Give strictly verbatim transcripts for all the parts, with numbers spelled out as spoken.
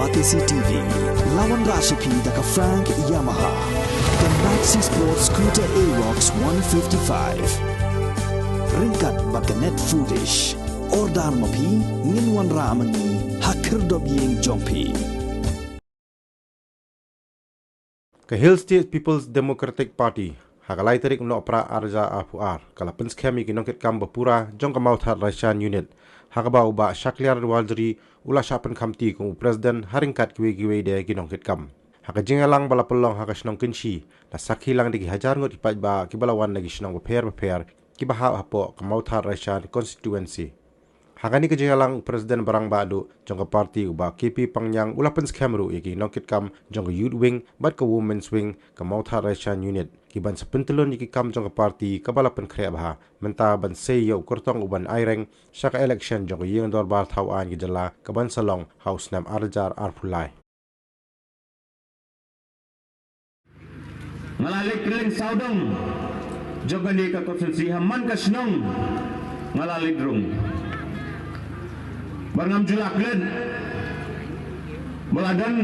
Batesi T V, la wanrah sha phi da ka Frank Yamaha, ka Maxi Sport Scooter Aerox one fifty-five. Ryngkat bad ka Net Foodish. Order ma phi, ngin wanrah ma ngi ha khyrdop ïing jong phi. Ka Hill State People's Democratic Party, ha ka lai tarik u Nohprah ar hajar arphew ar, ka la pynskhem ïa ki nongkitkam ba pura jong ka Mawthadraishan Unit, ha kaba u Bah Shakliar Warjri u la shah pynkhamti kum u President ha ryngkat kiwei kiwei de ki nongkitkam. Ha ka jingïalang ba la pynlong ha ka shnong Kynshi, la sakhi lang da ki hajar ngut ki paidbah kiba la wan na ki shnong bapher bapher kiba hap hapoh ka Mawthadraishan Constituency. Ha kane ka jingïalang, u President ba rangbah duh jong ka party, u Bah K P Pangniang, u la pynskhem ruh ïa ki nongkitkam jong ka Youth Wing bad ka Women's Wing ka Mawthadraishan Unit, ki ban sa pyntylun ïa ki kam jong ka party kaba la pynkhreh bha mynta ban sei ïa u kyrtong u ban aireng sha ka election jong ka Ïing Dorbar Thaw Aiñ ka jylla ka ban sa long ha u snem ar hajar arphew lai. Nga la leit kylleng sawdong jong kane ka constituency, ha man ka shnong nga la leit rung. Bad ngam ju lah klet ba la don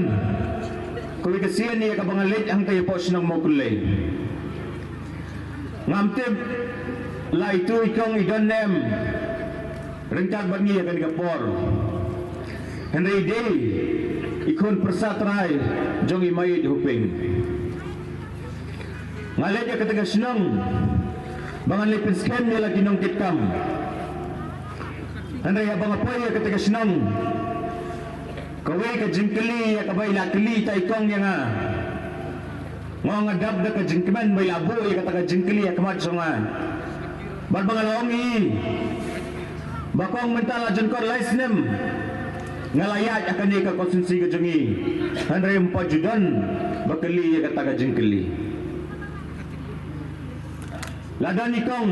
kawei ka sien ïa kaba nga leit hangta hapoh shnong Mawkyllei. Ngam tip la itu i kong i don ne em ryngkat bad ngi ha kane ka por. Hynrei i dei i khun pyrsa trai jong i Maieit Hoping. Nga leit ïa kata ka shnong ba ngan leit pynskhem ïa la ki nongkitkam. Hynrei haba nga poi ïa kata ka shnong, kawei ka jingkylli ïa kaba i la kylli ita i kong ïa nga. Nga ong nga dap da ka jingkmen ba i la buh ïa kata ka jingkylli ha khmat jong nga. Bad ba nga la ong ïa i ba kong mynta la jan kot lai snem nga la ïaid ha kane ka constituency ka jong i. Hynrei ym pat ju don ba kylli ïa kata ka jingkylli. La don i kong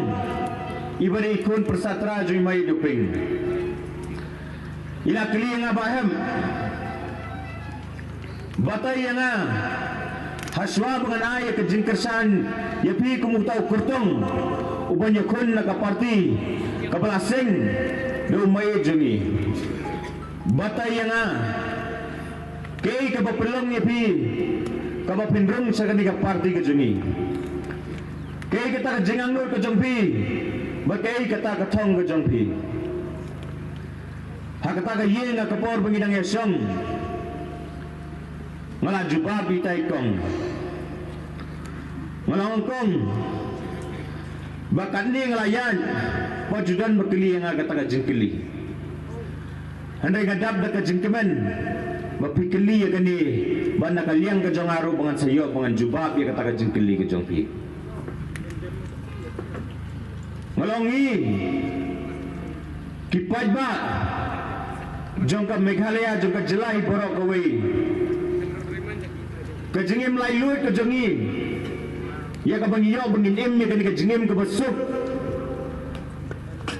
iba dei i khun pyrsa trai jong i Maieit Hoping. I la kylli ïa nga ba hem. Batai ïa nga, ha shuwa ba ngan ai ïa ka jingkyrshan ïa phi kum uta u kyrtong u ban ïakhun na ka party kaba la seng da u Maieit jong i. Batai ïa nga, kaei kaba pynlong ïa phi kaba phin rung sha kane ka party ka jong i. Kaei kata ka jingangnud ka jong phi bad kaei kata ka thong ka jong phi. Ha kata ka ïing ha ka por ba ngi dang ïashong, nga la jubab ïa ita i kong. Nga la ong kong, ba katne nga la ïaid, ym pat ju don ba kylli ïa nga kata ka jingkylli. Hynrei nga dap da ka jingkmen ba phi kylli ïa kane, ba na ka liang ka jong nga ruh ba ngan sa ïoh ba ngan jubab ïa kata ka jingkylli ka jong phi. Nga la ong ïa i, ki paidbah jong ka Meghalaya, jong ka jylla hi baroh kawei, ka jingim laitluid ka jong i, ïa kaba ngi ïoh ba ngin im ïa kane ka jingim kaba suk,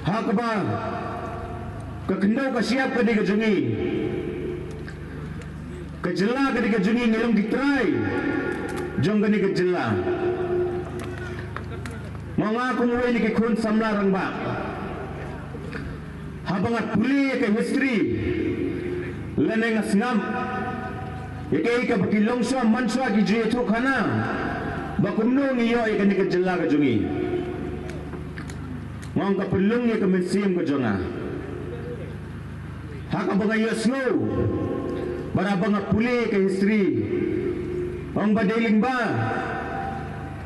ha kaba ka khyndew ka shyiap ka dei ka jong i. Ka jylla ka dei ka jong i, ngi long ki trai jong kane ka jylla. Nga, nga kum uwei na ki khun samla rangbah, haba nga pule ïa ka history lane nga sngap ïa kaei kaba ki longshuwa manshuwa ki ju ïathuh khana ba kumno ngi ïoh ïa kane ka jylla ka jong i, nga ong ka pynlong ïa ka mynsiem ka jong nga. Ha kaba nga ïohsngew bad haba nga pule ka history, ong ba dei lyngba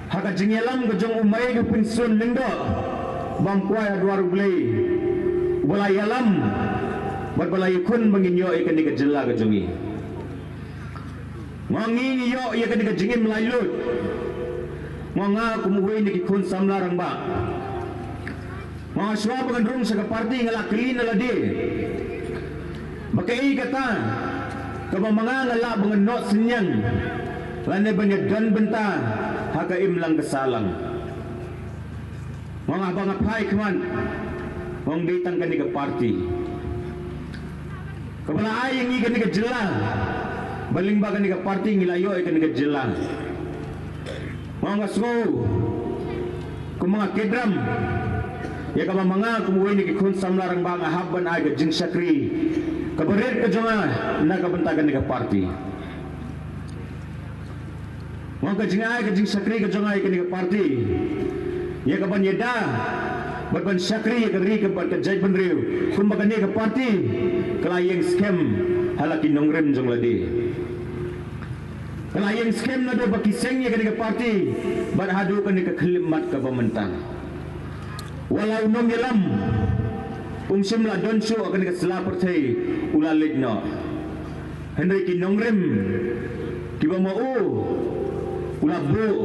ha ka jingïalam ka jong u Maieit Hopingsun Lyngdoh, bym kwai ha dwar U Blei, uba la ïalam bad ba la ïakhun ba ngin ïoh ïa kane ka jylla ka jong i. Nga ong ngi, ngi ïoh ïa kane ka jingim laitluid. Nga ong nga kum uwei na ki khun samla rangbah, nga ong shuwa ba ngan rung sha ka party nga la kylli na lade ba kaei kata kaba ma nga nga lah ba ngan noh synñiang lane ban ïadon bynta ha ka imlang ka sahlang. Nga ong haba nga phai khmat, nga ong dei tang kane ka party kaba la ai ïa ngi kane ka jylla, ba lyngba kane ka party ngi la ïoh ïa kane ka jylla. Nga ong nga sngew kumba nga kyrduh ïa kaba ma nga kum uwei na ki khun samla rangbah nga hap ban ai ka jingshakri kaba Barit ka jong nga na ka bynta kane ka party. Nga ka jingai ka jingshakri ka jong nga ïa kane ka party, ïa ka ban ïada bad ban shakri ïa ka ri ka bad ka jaitbynriew. Kumba kane ka party ka la ïeng skhem ha la ki nongrim jong lade. Ka la ïeng skhem naduh ba ki seng ïa kane ka party bad haduh kane ka khyllipmat kaba mynta. Wat la u nongïalam um shym la don shuh ha kane ka sla pyrthei u la leit noh. Hynrei ki nongrim kiba ma u u la buh,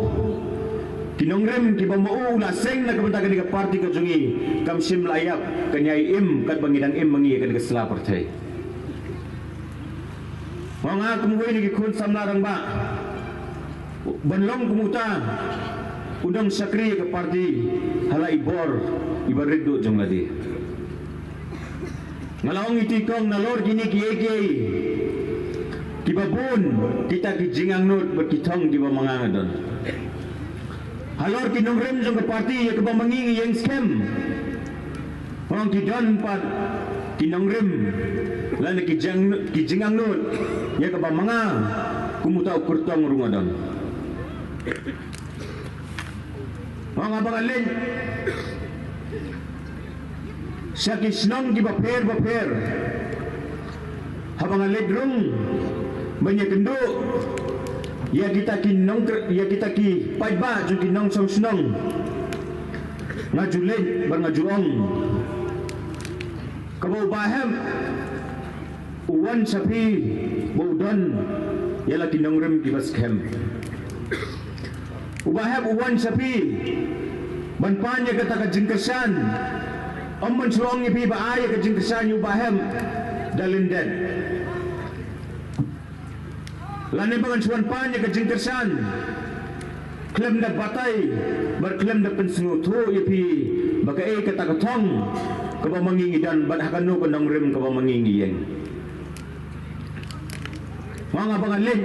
ki nongrim kiba ma u u la seng na ka bynta kane ka party ka jong ngi, kam shym la ïap ka ñiai im katba ngi dang im ma ngi ha kane ka sla pyrthei. Nga ong kum uwei na ki khun samla rangbah ban long kum uta u nongshakri ka party ha la i bor iba rit duh jong lade. Nga la ong ïa i kong, nalor kine kiei kiei kiba bun kita ki jingangnud bad ki thong kiba ma nga nga don. Halor ki nongrim jong ka party ïa kaba ma ngi ngi ïeng skhem. Nga ong ki don pat ki nongrim lane ki jing, ki jingangnud ïa kaba ma nga kum uta u kyrtong ruh nga don. Nga ong haba nga leit sha ki shnong kiba pher ba pher, haba nga leit rung ban ïakynduh ïa kita ki nong, ïa kita ki paidbah jong ki nongshong shnong, nga ju leit bad nga ju ong, kaba u Bah Hep u wan sha phi ba u don ïa la ki nongrim kiba skhem. U Bah Hep u wan sha phi ban pan ïa kata ka jingkyrshan. Ym ban shu ong ïa phi ba ai ïa ka jingkyrshan ïa u Bah Hep da lyndet, lane ba ngan shu wan pan ïa ka jingkyrshan khlem da batai bad khlem da pynsngewthuh ïa phi ba kaei kata ka thong kaba ma ngi ngi don bad ha kano ka nongrim kaba ma ngi ngi ïeng. Nga ong haba nga leit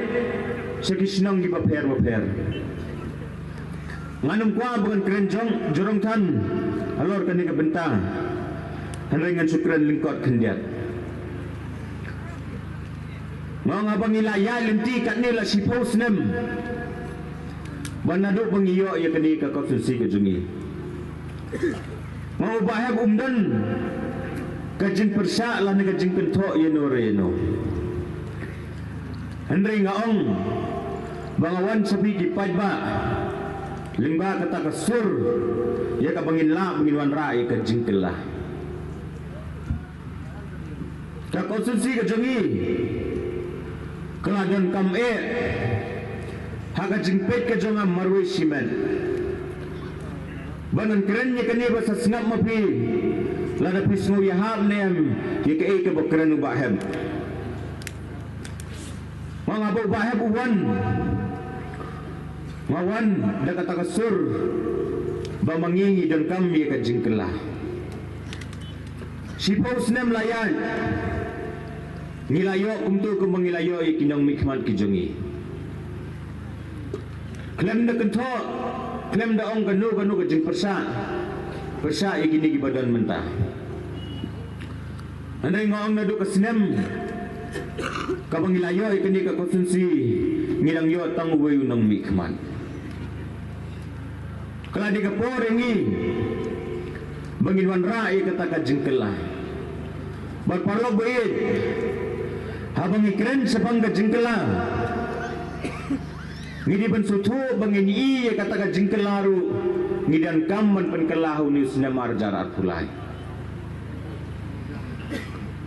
sha ki shnong kiba pher ba pher, ngan ym kwah ba ngan kren jrong, jrong than halor kane ka bynta, hynrei ngan shu kren lyngkot khyndiat. Nga ong haba ngi la ïaid lynti katne la shiphew snem, ba naduh ba ngi ïoh ïa kane ka constituency ka jong ngi, nga ong u Bah Hep um don ka jingpyrshah lane ka jingkynthoh ïano re ïano. Hynrei nga ong ba nga wan sha phi ki paidbah lyngba kata ka sur ïa kaba ngin lah ba ngin wanrah ïa ka jingkylla. Ka constituency ka jong ngi ka la donkam eh ha ka jingpeit ka jong nga marwei shimet. Ba ngan kren ïa kane ba sa sngap ma phi, lada phi sngew ïahap ne em ïa kaei kaba kren u Bah Hep. Nga ong haba u Bah Hep u wan, nga wan da kata ka sur ba ma ngi ngi donkam ïa ka jingkylla. Shiphew snem la ïaid, ngi la ïoh kumto kumba ngi la ïoh ïa ki nongmihkhmat ki jong ngi. Khlem da kynthoh, khlem da ong kano kano ka jingpyrshah pyrshah ïa kine kiba don mynta. Hynrei nga ong naduh ka snem kaba ngi la ïoh ïa kane ka constituency ngi dang ïoh tang uwei u nongmihkhmat. Ka la dei ka por ïa ngi ba ngin wanrah ïa kata ka jingkylla. Bad paralok ba ïeit, haba ngi kren shaphang ka jingkylla, ngi dei ban sngewthuh ba ngin ïoh ïa kata ka jingkylla ruh ngi donkam ban pynkylla ha une u snem ar hajar arphew lai.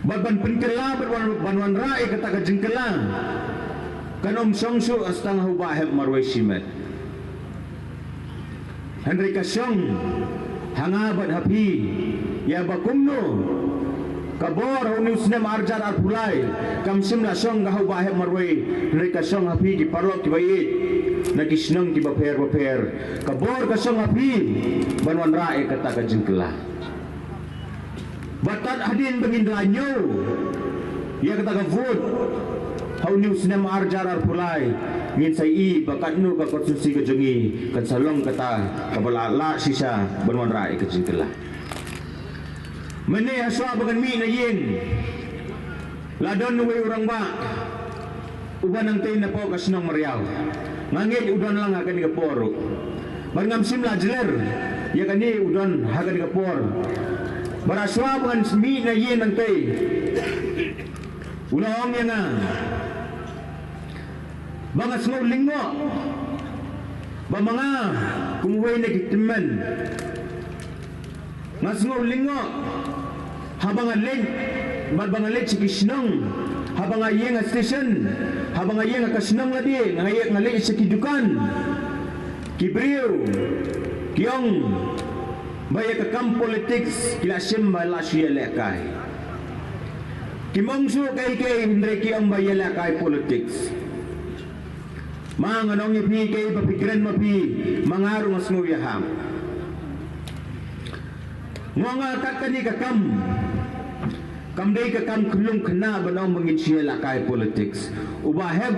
Bad ban pynkylla bad ban, ban wanrah ïa kata ka jingkylla kan ym shong shuh ha tang ha u Bah Hep marwei shimet. Hynrei ka shong ha nga bad ha phi ïa ba kumno ka bor ha une u snem ar hajar arphew lai kam shym la shong ha u Bah Hep marwei, hynrei ka shong ha phi ki paralok kiba ïeit na ki shnong kiba pher ba pher. Ka bor ka shong ha phi ban wanrah ïa kata ka jingkylla. Bad tad hadien ba ngin la ñiew ïa kata ka vote ha une u snem ar hajar arphew lai, ngin sa ïohi ba katno ka constituency ka jong ngi kan sa long kata kaba la lah shisha ban wanrah ïa ka jingkylla. Mynne ha shuwa ba ngan mih na ïing, La don uwei u rangbah uba nangtei napoh ka shnong Mariaw. Nga ngeit u don lang ha kane ka por ruh. Bad ngam shym la jler ïa kane u don ha kane ka por. Bad shuwa ba ngan mih na ïing nangtei, u la ong ïa nga ba nga sngew lyngngoh ba ma nga kum uwei na ki tymmen. Nga sngew lyngngoh haba nga leit, bad ba nga leit sha ki shnong, haba nga ïeng ha station, haba nga ïeng ha ka shnong lade, nga ïeng, nga leit sha ki dukan. Ki briew ki ong ba ïa ka kam politics ki la shim ba la shu ïalehkai. Kim ong shuh kaei kaei, hynrei ki ong ba ïalehkai politics. Ma ngan ong ïa phi, kaei ba phi kren ma phi, ma nga ruh nga sngew ïa ha. Nga ong kat kane ka kam kam dei ka kam khyllung khynnah ban ong ba ngin shu ïalehkai politics. U Bah Hep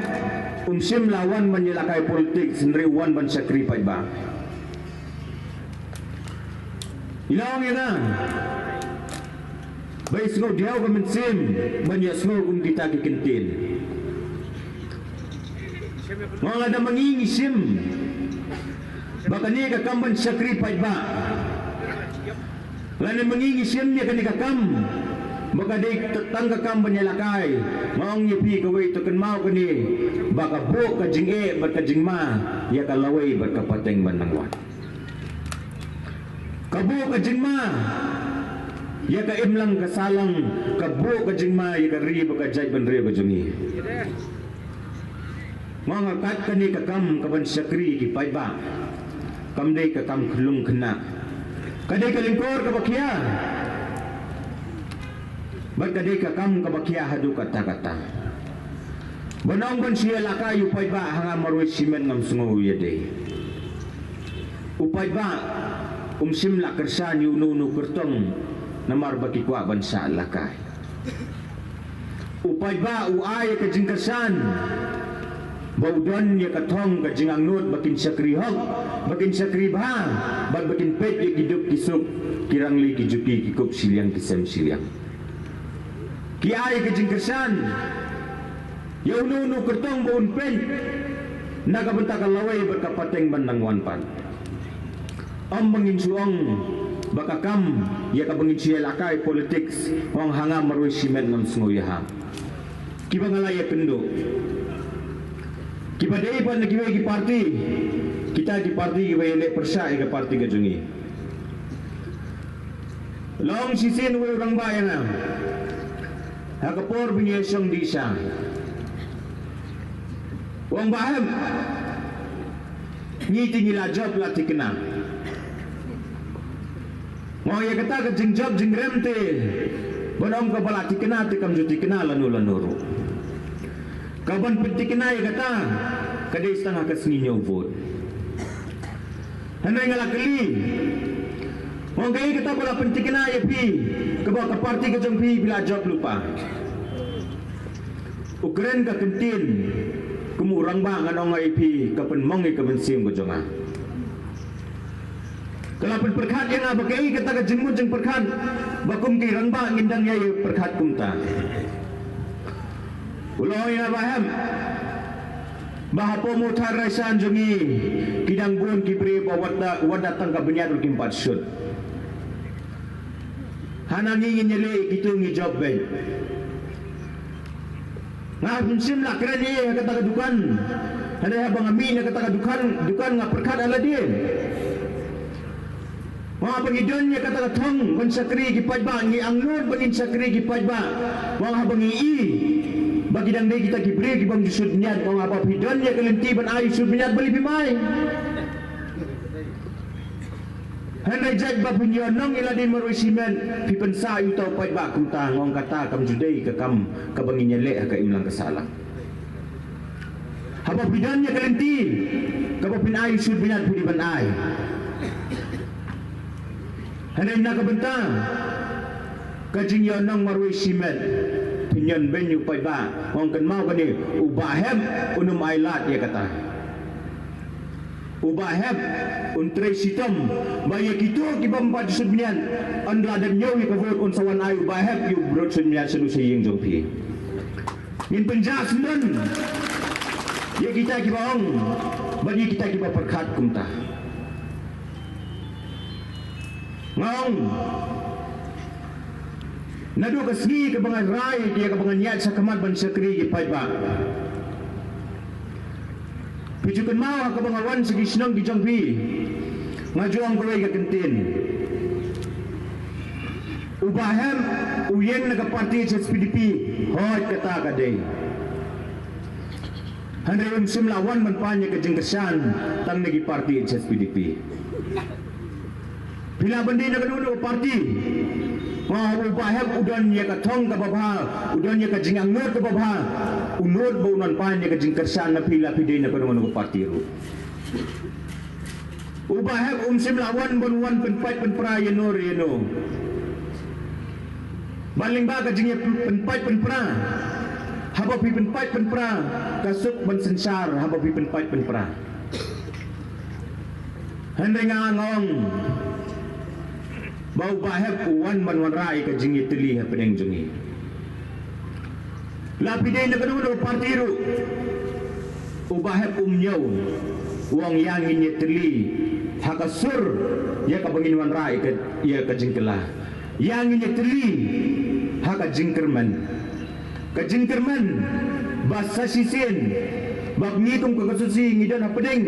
um shym la wan ban ïalehkai politics, hynrei u wan ban shakri paidbah. I la ong ïa nga ba i sngew diaw ka mynsiem ban ïa sngew kum kita ki kyntien. Nga ong lada ma ngi ngi shim ba kane ka kam ban shakri paidbah, lane ma ngi ngi shim ïa kane ka kam ba ka dei tang ka kam ban ïalehkai, nga ong ïa phi kawei to kynmaw kane ba ka buh ka jingeh bad ka jingma ïa ka lawei bad ka pateng ban nang wan. Ka buh ka jingma ïa ka imlang ka sahlang, ka buh ka jingma ïa ka ri bad ka jaitbynriew ka jong ngi. Nga ong kat kane ka kam ka ban shakri ki paidbah kam dei ka kam khyllung khynnah. Ka dei ka lyngkor kaba khia bad ka dei ka kam kaba khia haduh katta katta. Ban ong ban shu ïalehkai u paidbah ha nga marwei shimet ngam sngew ïa dei. U paidbah um shym la kyrshan ïa uno uno u kyrtong namar ba ki kwah ban shah lehkai. U paidbah u ai ka jingkyrshan ba u don ïa ka thong ka jingangnud ba kin shakri hok, ba kin shakri bha, bad ba kin peit ïa ki duk ki suk, ki rangli ki juki, ki kup shiliang ki sem shiliang. Ki ai ka jingkyrshan ïa uno uno u kyrtong ba un peit na ka bynta ka lawei bad ka pateng ban nang wan pat. Ym ba ngin shu ong ba ka kam ïa kaba ngin shu ïalehkai politics, ong ha nga marwei shimet ngam sngew ïa ha. Kiba nga la ïakynduh, kiba dei pat na kiwei ki parti, kita ki parti kiba ïaleh pyrshah ïa ka parti ka jong ngi. Long shisien uwei u rangbah ïa nga ha ka por ba ngi ïashong dih sha. U ong, Bah Hep, ngi te ngi la jop la thikna. Nga ong ïa kata ka jingjop jingrem te ban ong kaba la thikna te kam ju thikna lano lano ruh. Ka ban pynthikna ïa kata ka dei tang ha ka sngi ñiew vote. Hynrei nga la kylli, nga ong kaei kata ba la pynthikna ïa phi, kaba ka parti ka jong phi phi la jop lypa. U kren ka kyntien kum u rangbah, ngan ong ïa phi ka pynmong ïa ka mynsiem ka jong nga. Ka la pynpyrkhat ïa nga ba kaei kata ka jingmut jingpyrkhat ba kum ki rangbah ngin dang ïai pyrkhat kumta. U la ong ïa nga, Bah Hep, ba hapoh Mawthadraishan jong ngi ki dang bun ki briew ba wat da, wat da tang ka bniat ruh kim pat shut. Hana ngi ngin ïaleh ïa kito ngi jop beit. Nga ym shym la kren ïa kata ka dukan. Hynrei haba nga mih na kata ka dukan, dukan nga pyrkhat ha lade. Nga ong haba ngi don ïa kata ka thong ban shakri ki paidbah, ngi angnud ban ngin shakri ki paidbah. Nga ong haba ngi i ba ki dang dei kita ki briew ki bym ju sut bniat, nga ong haba phi don ïa ka lynti ban ai sut bniat, balei phim ai? Hynrei jait ba phin ïohnong ïa lade marwei shimet, phi pynsah ïa uta u paidbah kumta, nga ong kata kam ju dei ka kam kaba ngin ïaleh ha ka imlang ka sahlang. Haba phi don ïa ka lynti kaba phin ai sut bniat, phi dei ban ai. Hynrei na ka bynta ka jingïohnong marwei shimet, phin ïoh beiñ ïa u paidbah, nga ong kynmaw kane, u Bah Hep un ym ailad ïa kata. U Bah Hep un trei shitom ba ïa kito ki bym pat ju sut bniat, ynda la dep ñiew ïa ka vote un sa wan ai u Bah Hep ïa u briew sut bniat sha ïing jong phi. Ngin pynjah sngewbha ïa kita kiba ong bad ïa kita kiba pyrkhat kumta. Nga ong, naduh ka sngi kaba nga rai ïa kaba nga ïaid shakhmat ban shakri ïa ki paidbah. Phi ju kynmaw ha kaba nga wan sha ki shnong ki jong phi, nga ju ong kawei ka kyntien. U Bah Hep u ïeng na ka party H S P D P, hooid, kata ka dei. Hynrei um shym la wan ban pan ïa ka jingkyrshan tang na ki party H S P D P. Phi lah ban dei na kano kano ka party. Ma u Bah Hep u don ïa ka thong kaba bha, u don ïa ka jingangnud kaba bha. U nud ba un wan pan ïa ka jingkyrshan na phi, la phi dei na kano kano ka party ruh. U Bah Hep um shym la wan ban wan pynpait pynpra ïa no re ïa no. Ban lyngba ka jingïa pynpait pynpra. Haba phi pynpait pynpra, ka suk ban synshar haba phi pynpait pynpra. Hynrei nga ong ba u Bah Hep u wan ban wanrah ïa ka jingïatylli hapdeng jong ngi. La phi dei na kano kano ka party ruh, u Bah Hep um ñiew, u ong ïa ngin ïatylli ha ka sur ïa kaba ngin wanrah ïa ka, ïa ka jingkylla. Ïa ngin ïatylli ha ka jingkyrmen. Ka jingkyrmen ba sa shisien ba ngi kum ka konstituensi ngi don hapdeng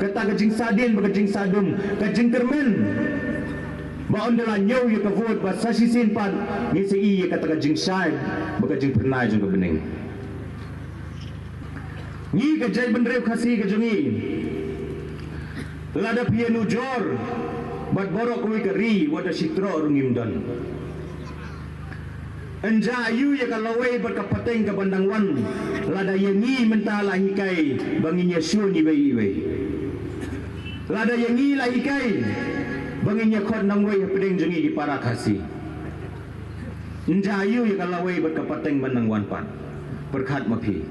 kata ka jingsahdien bad ka jingsahdum, ka jingkyrmen ba ynda la ñiew ïa ka vote ba sa shisien pat ngi sa ïohi ïa kata ka jingshai bad ka jingphyrnai jong ka bneng. Ngi ka jaitbynriew Khasi ka jong ngi, lada phi ïanujor bad baroh kawei ka ri, wat da shi troh ruh ngim don. Ynda aïu ïa ka lawei bad ka pateng kaban dang wan, lada ïa ngi mynta la hikai ba ngin ïashun iwei iwei. Lada ïa ngi la hikai ba ngin ïakhot nongwei hapdeng jong ngi ki para Khasi. Ynda aïu ïa ka lawei bad ka pateng ban dang wan pat. Pyrkhat ma phi.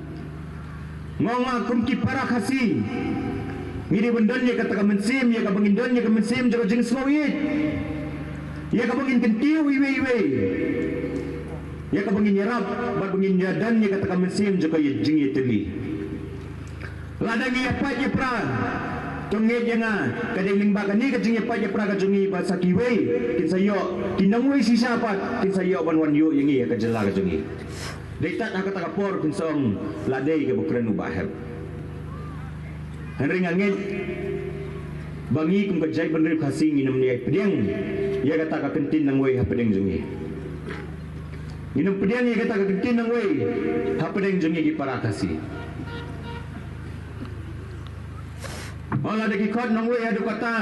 Nga ong nga kum ki para Khasi, ngi dei ban don ïa kata ka mynsiem, ïa kaba ngin don ïa ka mynsiem jong ka jingsngew ïeit, ïa kaba ngin kyntiew iwei iwei, ïa kaba ngin ïarap bad ba ngin ïadon ïa kata ka mynsiem jong ka jingïatylli. Lada ngi ïapait ïapra, to ngeit ïa nga, ka dei lyngba kane ka jingïapait ïapra ka jong ngi ba sa kiwei kin sa ïoh, ki nongwei shisha pat kin sa ïoh ban wan ïuh ïa ngi ha ka jylla ka jong ngi. Dei tad ha kata ka por kin sa ong la dei kaba kren u Bah Hep. Hynrei nga ngeit ba ngi kum ka jaitbynriew Khasi ngin ym ïai pdiang ïa kata ka kyntien nongwei hapdeng jong ngi. Ngin ym pdiang ïa kata ka kyntien nongwei hapdeng jong ngi ki para Khasi. Lada ki khot nongwei haduh katta,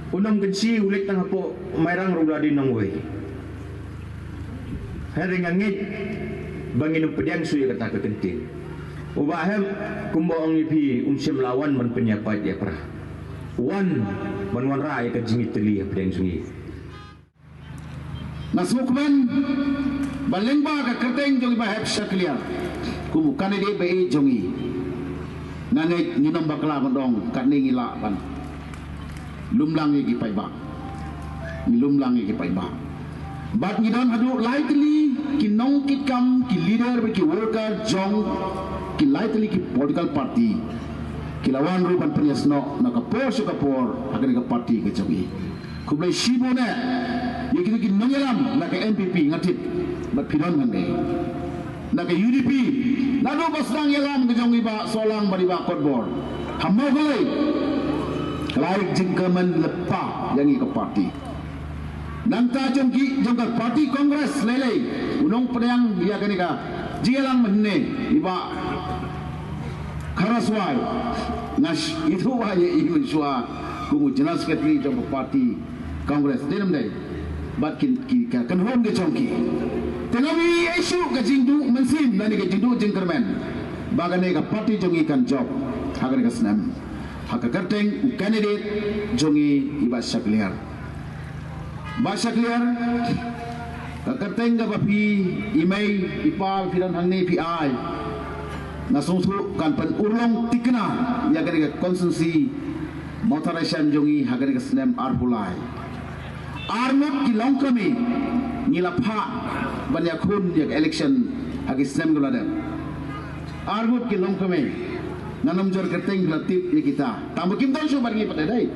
u nongkynshi u leit tang hapoh Mairang ruh la dei nongwei. Hynrei nga ngeit ba ngin ym pdiang shuh ïa kata ka kyntien. U Bah Hep kumba ong ïa phi um shym la wan ban pynïapait ïapra. Wan ban wanrah ïa ka jingïatylli hapdeng jong ngi. Nga sngewkmen ba lyngba ka kyrteng jong i Bah Hep Shakliar kum u candidate ba ïeit jong ngi, nga ngeit ngin ym bakla ban ong katne ngi lah ban lum lang ïa ki paidbah. Ngi lum lang ïa ki paidbah. Bad ngi don haduh lai tylli ki nongkitkam, ki leader bad ki worker jong ki lai tylli ki political party ki la wan ruh ban pynïasnoh na ka por sha ka por ha kane ka party ka jong ngi. Khublei shibun eh ïa kito ki nongïalam na ka N P P, nga tip bad phi don hangne. Na ka U D P, naduh ba sdang ïalam ka jong i Bah Sohlang bad i Bah Kotbor, ha Mawkyrwat, ka la ai jingkyrmen lypa ïa ngi ka party. Nangta jong ki, jong ka party Congress lei lei, u nongpdiang ïa kane ka jingïalam mynne, i Bah Kharaswai, nga sh-, ithuh ba ïa i mynshuwa kum u General Secretary jong ka party Congress, dei ne ym dei? Bad kin, ki, ka kynhun ka jong ki. Te nga ïohi shuh ka jingduh mynsiem lane ka jingduh jingkyrmen ba kane ka party jong ngi kan jop ha kane ka snem ha ka kyrteng u candidate jong ngi, i Bah Shakliar. Bah Shakliar, ka kyrteng kaba phi, i mei, i pa, phi don hangne phi ai, nga sngewthuh kan pynurlong thikna ïa kane ka constituency Mawthadraishan jong ngi ha kane ka snem arphew lai. Ar ngut ki longkmie ngi la phah ban ïakhun ïa ka election Ha ki snem ki la dep, arngut ki longkmie, ngan ym jur kyrteng, ki la tip ïa kita. Tang ba kim don shuh bad ngi pat, dei.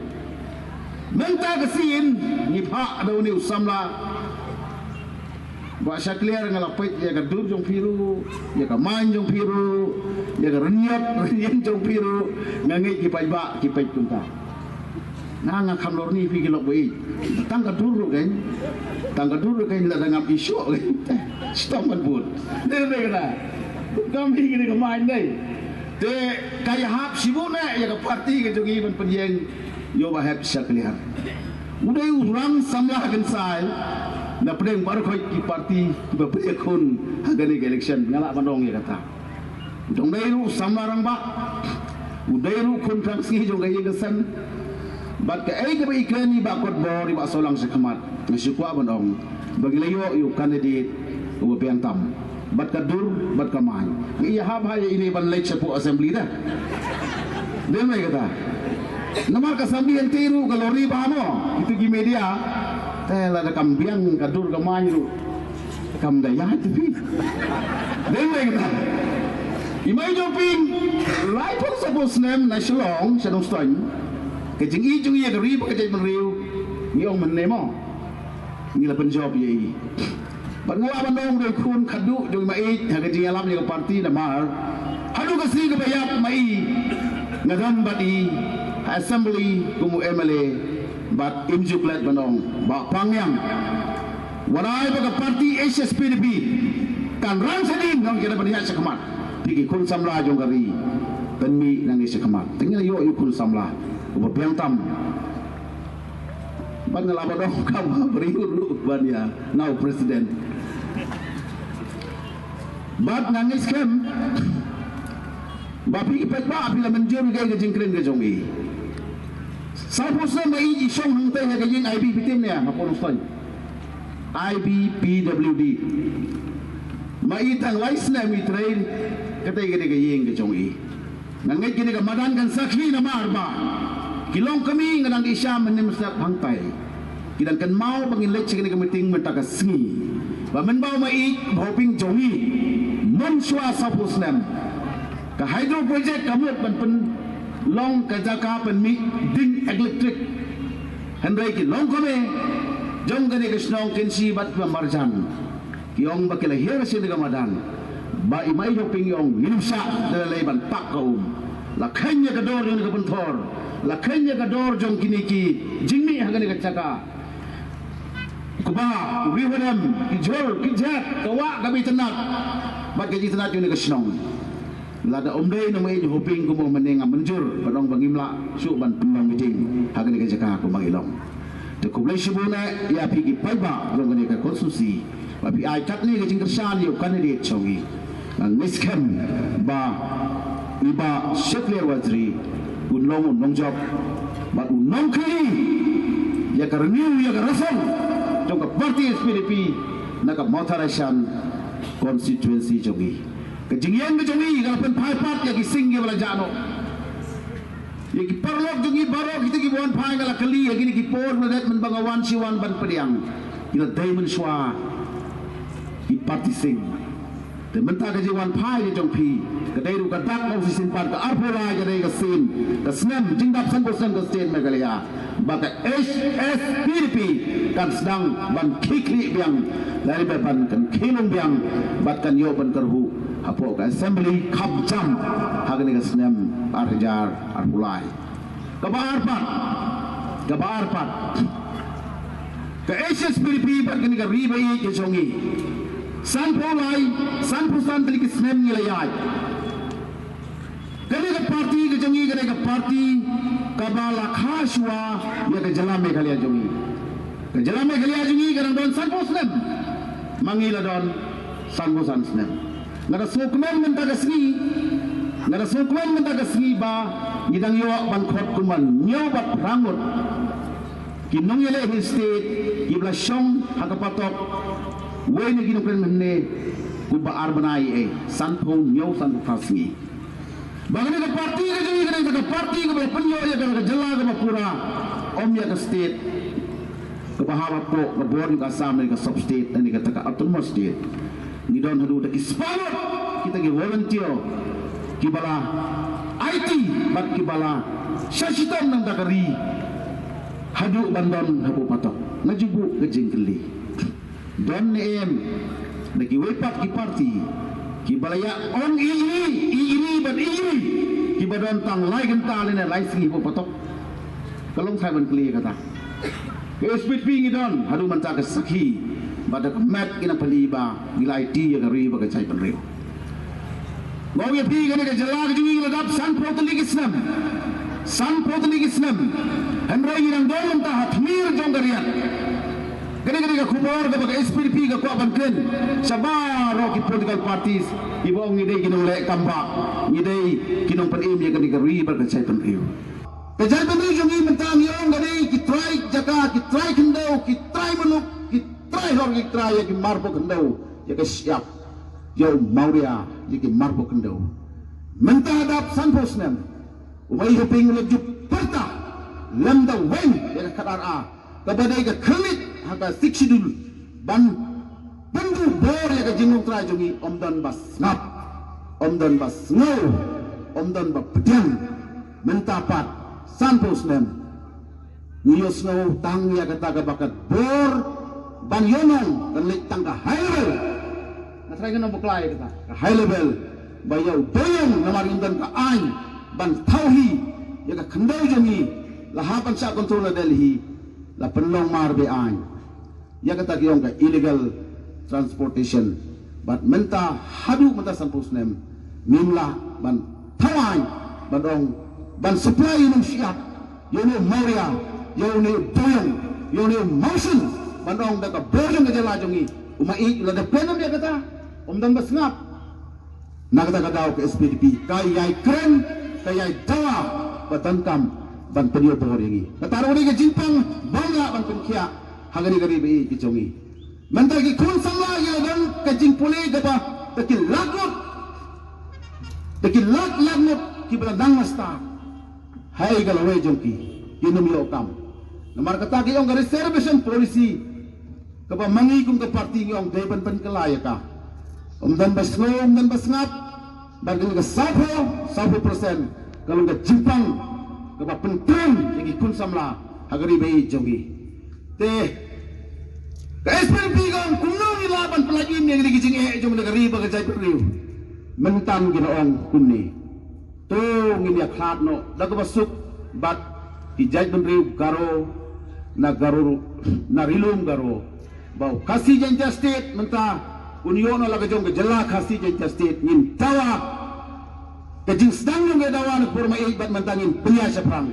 Mynta ka sien ngi phah da une u samla. Bah Shakliar, nga la peit ïa ka dur jong phi ruh, ïa ka main jong phi ruh, ïa ka rynïap rynïeng jong phi ruh, nga ngeit ki paidbah ki peit kumta. Nga, nga kham lorni phi ki lok ba ïeit. Tang ka dur ruh kein. Tang ka dur ruh kein, lada ngam ïoh shuh kein, shitom ban bud. Dei, dei kata. Kam hi kine ka main, dei. Te ka ïahap shibun eh ïa ka party ka jong ngi ban pynïeng ïa u Bah Hep Shakliar. U dei u rang samla kynsai na pdeng baroh ki party kiba pynïakhun ha kane ka election, nga lah ban ong ïa kata. U dang dei ruh u samla rangbah, u dei ruh u khun thrang sngi jong ka ïing ka sem. Bad kaei kaba i kren i Bah Kot Bor, i Bah Solang shakhmat, nga shu kwah ban ong ba ngi la ïoh ïa u candidate uba biang tam. Bad ka dur, bad ka main. Ngi ïahap ha ïa ine ban leit shapoh assembly da. Dei mai kata. Namar ka assembly hangtei ruh ka lorni bha mo. Itu ki media. Te lada kam biang ka dur ka main ruh, kam da ïaid te phi. Dei mai kata. I mei jong phi, laiphew saphew snem na Shillong sha Nongstoiñ. Ka jingïeit jong i ïa ka ri bad ka jaitbynriew, ngi ong mynne mo, ngi la pynjop ïa i. Bad nga lah ban ong, u dei u khun khadduh jong i Maieit ha ka jingïalam ïa ka party namar haduh ka sngi kaba ïap Maieit nga don bad i ha assembly kum u M L A. Bad im ju klet ban ong, Bah Pangngiam, wat ai ba ka party H S P D P kan rang shadien, ngan ïa ban ïaid shakhmat. Phi ki khun samla jong ka ri, pynmih nangne shakhmat. Te ngi la ïoh ïa u khun samla uba biang tam. Bad nga lah ban ong, kam ha briew ruh ban ïa nga u president. Bad nga ngeit skhem ba phi ki paidbah phi la mynjur ïa ka jingkren ka jong i. Sawphew snem ba i shong hangtei ha ka ïing I B P T ne ha Port of Spain. I B P W D. Ma i tang lai snem i trei, katei ka dei ka ïing ka jong i. Nga ngeit kane ka madan kan sakhi namar ba ki longkmie, nga dang ïa shah mynne mynstep hangtai, ki dang kynmaw ba ngin leit sha kane ka meeting mynta ka sngi. Ba mynba u Maieit, u Bah Hoping jong i, mynshuwa sawphew snem, ka hydro project ka mut ban pynlong ka jaka pynmih ding elektrik. Hynrei ki longkmie jong kane ka shnong Kynshi bad kiba marjan, ki ong ba ki la hiar sha kane ka madan. Ba i Maieit Hoping i ong, ngin ym shah da lei lei ban pak ka um. La kheiñ ïa ka dor jong kane ka pynthor, la kheiñ ïa ka dor jong kine ki jingmih ha kane ka jaka. Kaba u riew hadem, ki jhur, ki jhet, ka wah kaba itynnad, bad ka jingitynnad jong kane ka shnong. Lada ym dei na u Maieit Hoping kumba mynne, nga mynjur ban ong ba ngim lah shuh ban pynlong meeting ha kane ka jaka kumba ngi long. Te khublei shibun eh ïa phi ki paidbah jong kane ka constituency ba phi ai katne ka jingkyrshan ïa u candidate jong ngi. Nga ngeit skhem ba i Bah Shakliar Warjri un long u nongjop bad u nongkylli ïa ka renew, ïa ka rasong jong ka party H S P D P na ka Mawthadraishan constituency jong ngi. Ka jingïeng ka jong ngi ka la pynphai pat ïa ki sing kiba la jah noh. Ïa ki paralok jong ngi baroh kita kiba wan phai, nga la kylli ha kine ki por ba la dep mynba nga wan shi wan ban pdiang, ki la dei mynshuwa ki party sing. Te mynta ka jingwan phai ka jong phi ka dei ruh ka dak, ka shisien pat ka arphew lai ka dei ka sien, ka snem jingdap sanphew snem ka state Meghalaya. Ba ka H S P D P kan sdang ban khie khlieh biang, lane ba kan khie lung biang, bad kan ïoh ban kyrhuh hapoh ka assembly kham jam ha kane ka snem ar hajar arphew lai. Kaba ar pat, kaba ar pat, ka H S P D P bad kane ka ri ba ïeit ka jong ngi, sanphew lai, sanphew san tylli ki snem ngi la ïaid. Kane ka party ka jong ngi ka dei ka party kaba la kha shuwa ïa ka jylla Meghalaya jong ngi. Ka jylla Meghalaya jong ngi ka dang don sanphew snem, ma ngi la don sanphew san snem. Nga da sngewkmen mynta ka sngi, nga da sngewkmen mynta ka sngi ba ngi dang ïoh ban khot kumban hynñiew bad phra ngut ki nongïaleh Hill State kiba la shong ha ka patok wei na ki nongkren mynne, kumba ar bnai, eh, sanphew hynñiew, sanphew phra sngi. Ba kane ka party ka jong ngi ka dei ka party kaba la pynïoh ïa ka jylla kaba pura, ym ïa ka state kaba hap hapoh ka bor jong ka Assam ne ka sub state ne kata ka autonomous state. Ngi don haduh da ki spah ngut kita ki volunteer kiba la aiti bad kiba la shah shitom na ka bynta ka ri haduh ban don hapoh patok. Nga ju buh ka jingkylli. Don ne em na kiwei pat ki parti kiba la ïa ong ïa ri, ïa ri bad ïa ri, kiba don tang lai kynta lane lai sngi hapoh patok? Ka long shuh ban kylli kata. Ka S P D P ngi don haduh mynta ka sakhi bad da ka met ngi nang pynpaw ba ngi la aiti ïa ka ri bad ka jaitbynriew. Nga ong ïa phi, kane ka jylla ka jong ngi la dap sanphew tylli ki snem. Sanphew tylli ki snem. Hynrei ngi dang don mynta ha tmier jong ka riat. Kane, kane ka khubor kaba ka S P D P ka kwah ban kren sha baroh ki political parties kiba ong ngi dei ki nongleh kam bah, ngi dei ki nongpynim ïa kane ka ri bad ka jaitbynriew. Ka jaitbynriew jong ngi mynta ngi ong ka dei ki trai jaka, ki trai khyndew, ki trai muluk, ki trai hor, ki trai ïa ki marpoh khyndew, ïa ka shyiap, ïa u Mawria, ïa ki marpoh khyndew. Mynta dap sanphew snem, u Maihiaping u la ju pyrta lem da weng ïa ka khatar-a kaba dei ka khyrnit ha ka Sixth Schedule ban pynduh bor ïa ka jinglong trai jong ngi. Ym don ba sngap, ym don ba sngew, ym don ba pdiang. Mynta pat sanphew snem ngi ïohsngew tang ïa kata kaba ka bor ban ïohnong kan leit tang ka high level. Nga trai ngan ong bakla ïa kata, ka high level ba ïa u dewïong namar ngim don ka aiñ ban thaw hi ïa ka khyndew jong ngi. La hap ban shah control na Delhi, la pynlong mar be aiñ. Ïa kata ki ong ka illegal transportation. Bad mynta haduh mynta sanphew snem ngim lah ban thaw aiñ ban ong ban supply ïa u shyiap, ïa une u Mawria, ïa une u dewïong, ïa une u Mawsyn, ban ong da ka bor jong ka jylla jong ngi. U Maieit u la dep kren ïa kata, ym don ba sngap. Na kata ka daw ka S P D P ka ïai kren, ka ïai dawa ba donkam ban pynïoh bor ïa ngi. Kata ruh ka dei ka jingpang ba ngin lah ban pynkhiah ha kane ka ri ba ïeit ka jong ngi. Mynta ki khun samla ki la don ka jingpule kaba da ki lak ngut, da ki lak lak ngut kiba la nang masta ha ka lawei jong ki, kin ym ïoh kam. Namar kata ki ong ka reservation policy kaba ma ngi kum ka party ngi ong dei ban pynkylla ïa ka. Ym don ba sngew, ym don ba sngap. Bad kane ka sawphew, sawphew percent ka long ka jingpang kaba pyntrei ïa ki khun samla ha ka ri ba ïeit jong ngi. Te ka S P D P ka ong kumno ngi lah ban pyllait im ïa kine ki jingeh jong ka ri bad ka jaitbynriew. Mynta ki la ong kumne. To ngin ïa khlad noh da kaba suk bad ki jaitbynriew Garo na Garo, na Ri Lum Garo, ba u Khasi Jaintia State mynta un ïoh noh la ka jong ka jylla Khasi Jaintia State. Ngin dawa ka jingsdang jong ka dawa na ka por Maieit bad mynta ngin pynïaid shaphrang.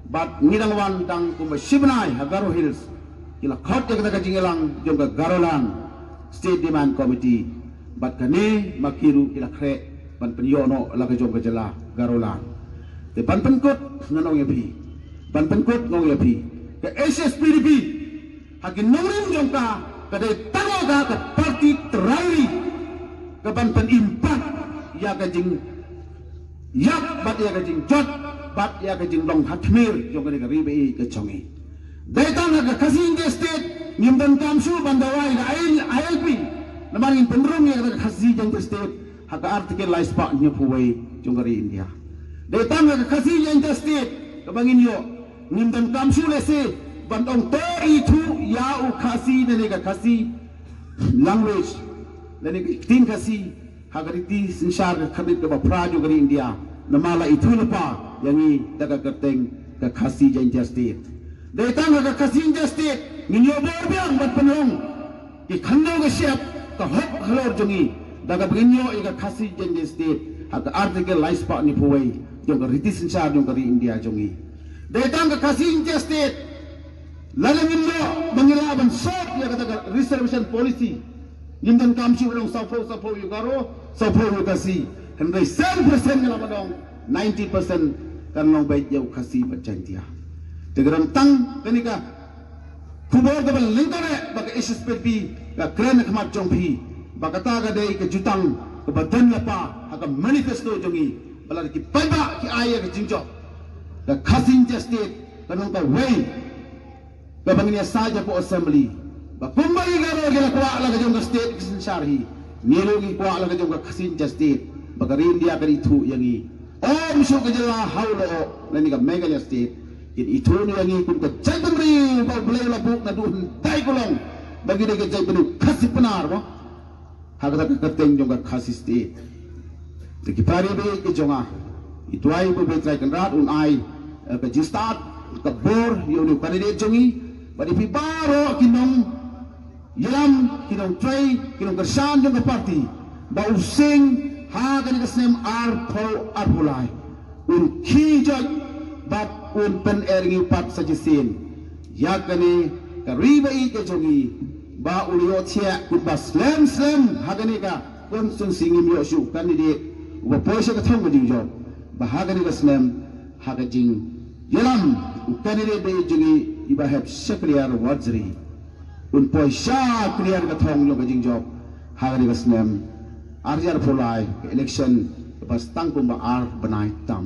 Bad ngi dang wan tang kumba shi bnai ha Garo Hills ki la khot ïa kata ka jingïalang jong ka Garoland State Demand Committee. Bad kane ma ki ruh ki la khreh ban pynïoh noh la ka jong ka jylla Garoland. Te ban pynkut ngan ong ïa phi, ban pynkut ngan ong ïa phi, ka H S P D P ha ki nongrim jong ka, ka dei tang ka, ka party trai ri, ka ban pynim pat ïa ka jingïap bad ïa ka jingjot bad ïa ka jinglong ha tmier jong kane ka ri ba ïeit ka jong ngi. Dei tang ha ka Khasi Jaintia State ngim donkam shuh ban dawa ïa ka I L P, namar ngin pynrung ïa ka Khasi Jaintia State ha ka Article lai spah hynñiewphew wei jong ka ri India. Dei tang ha ka Khasi Jaintia State kaba ngin ïoh, ngim donkam shuh lehse ban ong to ithuh ïa u Khasi lane ka Khasi language lane ka ktien Khasi ha ka riti synshar ka khyrnit kaba phra jong ka ri India. Namar la ithuh lypa ïa ngi da ka kyrteng ka Khasi Jaintia State. Dei tang ha ka Khasi Jaintia State ngin ïoh bor biang ban pynlong ki khyndew ka shyiap, ka hok halor jong ngi da kaba ngin ïoh ïa ka Khasi Jaintia State ha ka Article lai spah hynñiewphew wei jong ka riti synshar jong ka ri India jong ngi. Dei tang ka Khasi Jaintia State lada ngin ïoh ba ngi lah ban sort ïa kata ka reservation policy, ngim donkam shuh ban ong sawphew sawphew ïa u Garo, sawphew ïa u Khasi, hynrei san percent ngi lah ban ong ninety percent kan long beit ïa u Khasi bad Jaintia. Te ka dang tang kane ka khubor kaba lyngkhuh ba ka H S P D P ka kren ha khmat jong phi, ba kata ka dei ka jutang kaba don lypa ha ka manifesto jong ngi, ba lada ki paidbah ki ai ïa ka jingjop, ka Khasi Jaintia State kan long kawei kaba ngin ïa said hapoh Assembly, ba kumba ki Garo ki la kwah la ka jong ka state ka synshar hi, Ngi ruh ngi kwah la ka jong ka Khasi Jaintia State ba ka Ri India kan ithuh ïa ngi. Ym shuh ka jylla haw lyoh lane ka Meghalaya State kin ithuh ïa ngi kum ka jaitbynriew ba U Blei u la buh naduh hynda ka long ba ngi dei ka jaitbynriew Khasi Pnar mo. Ha kata ka kyrteng jong ka Khasi State. Te ki para bangeit ki jong nga, i duwai ba U Blei Trai Kynrad un ai eh, ka jingstad ka bor ïa une u candidate jong ngi. Bad ïa phi baroh ki nongïalam, ki nongtrei, ki nongkyrshan jong ka party ba u sing ha kane ka snem arphew arphew lai un khie joit bad un pyner ngi pat sa shisien ïa kane ka ri ba ïeit ka jong ngi, ba u la ïohthiah kumba slem slem ha kane ka constituency ngim ïoh shuh candidate uba poi sha ka thong ka jingjop. Ba ha kane ka snem, ha ka jingïalam u candidate ba ïeit jong ngi, i Bah Hepshakliar Warjri, un poi sha kliar ka thong jong ka jingjop ha kane ka snem ar hajar arphew lai, ka election kaba sdang kumba ar bnai tam.